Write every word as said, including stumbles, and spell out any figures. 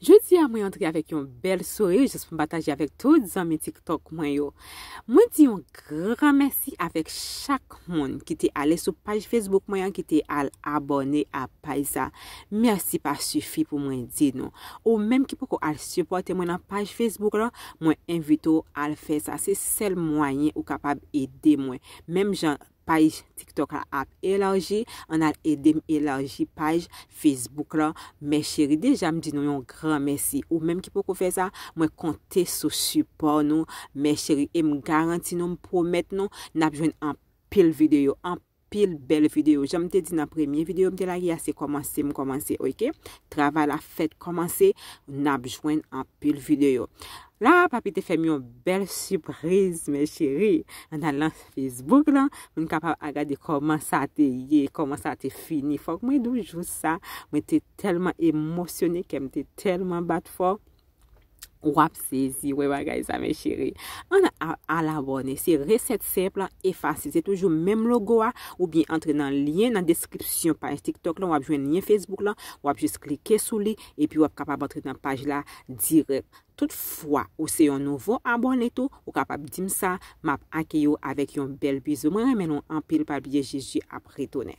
Jodi a mwen antre avèk yon bèl souri jis pou m pataje avèk tout zanmi TikTok mwen yo. Mwen di yon gran mèsi avèk chak moun ki te ale sou paj Facebook mwen an, ki te al abòne a paj sa. Mèsi pa sifi pou mwen di nou. Ou menm ki poko al sipòte mwen nan paj Facebook la, mwen envite w al fè sa. Se sèl mwayen ou kapab ede mwen. Menm jan paj TikTok la ap elaji, ann al ede m elaji paj Facebook la. Mè cheri, deja m di nou yon gran mèsi. Ou menm ki poko fè sa, mwen konte sou sipò nou. Mè cheri, e m garanti nou, m pwomèt nou, n ap jwenn anpil videyo, anpil bèl videyo. Jan m te di nan premye videyo m te lage a, se kòmanse m kòmanse, oke? Travay la fèk kòmanse, n ap jwenn anpil videyo. La, papi te fè m yon bèl sipriz, mè cheri. Ann al nan Facebook la, pou n kapab al gade kòman sa te ye, kòman sa te fini. Fòk mwen di w jou sa, mwen te tèlman emosyone, kè m te tèlman bat fò. W ap sezi wè bagay sa, mè cheri. Ann a- al abòne. Se resèt senp e fasil. Se toujou menm logo a, oubyen antre nan lyen nan deskripsyon paj TikTok la, w ap jwenn lyen Facebook la, w ap jis klike sou li, epi w ap kapab antre nan paj la dirèk. Tout fwa ou se yon nouvo abòne tou, ou kapab di m sa, m ap akeyi w avèk yon bèl bizou. Mwen renmen nou anpil, pa bliye Jezi ap retounen.